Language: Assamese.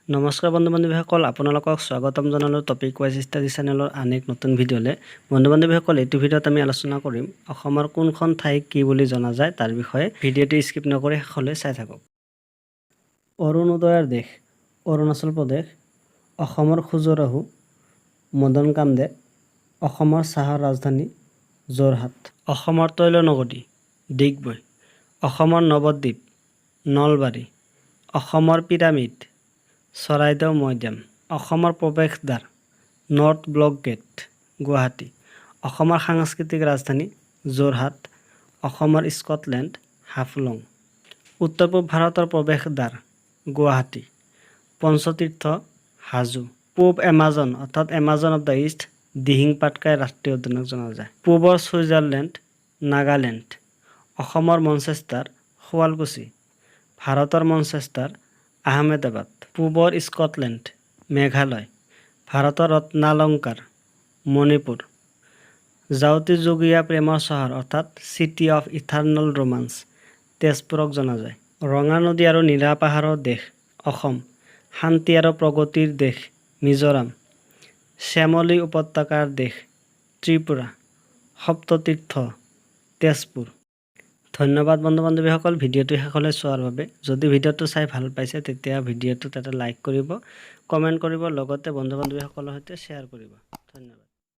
নমস্কাৰ বন্ধু বান্ধৱীসকল, আপোনালোকক স্বাগতম জনালোঁ টপিক ৱাইজ ষ্টাডি চেনেলৰ আন এক নতুন ভিডিঅ'লৈ। বন্ধু বান্ধৱীসকল, এইটো ভিডিঅ'ত আমি আলোচনা কৰিম অসমৰ কোনখন ঠাইক কি বুলি জনা যায় তাৰ বিষয়ে। ভিডিঅ'টি স্কিপ নকৰি শেষলৈ চাই থাকক। অৰুণোদয়ৰ দেশ অৰুণাচল প্ৰদেশ। অসমৰ খজুৰাহো মদন কামদেৱ। অসমৰ চাহৰ ৰাজধানী যোৰহাট। অসমৰ তৈল নগৰী ডিগবৈ। অসমৰ নৱদ্বীপ নলবাৰী। অসমৰ পিৰামিড চৰাইদেউ মৈদাম। অসমৰ প্ৰৱেশদ্বাৰ নৰ্থ ব্লক গেট, গুৱাহাটী। অসমৰ সাংস্কৃতিক ৰাজধানী যোৰহাট। অসমৰ স্কটলেণ্ড হাফলং। উত্তৰ পূব ভাৰতৰ প্ৰৱেশদ্বাৰ গুৱাহাটী। পঞ্চতীৰ্থ হাজো। পূব এমাজন অৰ্থাৎ Amazon of the east Dihing Patkai ৰাষ্ট্ৰীয় উদ্যানক জনা যায়। পূবৰ ছুইজাৰলেণ্ড নাগালেণ্ড। অসমৰ মনচেষ্টাৰ শুৱালকুছি। ভাৰতৰ মনচেষ্টাৰ আহমেদাবাদ। পূবৰ স্কটলেণ্ড মেঘালয়। ভাৰতৰ ৰত্নালংকাৰ মণিপুৰ। যাউতিযুগীয়া প্ৰেমৰ চহৰ অৰ্থাৎ চিটি অফ ইটাৰ্নেল ৰোমান্স তেজপুৰক জনা যায়। ৰঙা নদী আৰু নীলা পাহাৰৰ দেশ অসম। শান্তি আৰু প্ৰগতিৰ দেশ মিজোৰাম। শ্যামলী উপত্যকাৰ দেশ ত্ৰিপুৰা। সপ্ততীৰ্থ তেজপুৰ। ধন্যবাদ বন্ধু বান্ধৱীসকল, ভিডিঅ'টো শেষলৈ চোৱাৰ বাবে। যদি ভিডিঅ'টো চাই ভাল পাইছে, তেতিয়া ভিডিঅ'টোত এটা লাইক কৰিব, কমেণ্ট কৰিব, লগতে বন্ধু বান্ধৱীসকলৰ সৈতে শ্বেয়াৰ কৰিব। ধন্যবাদ।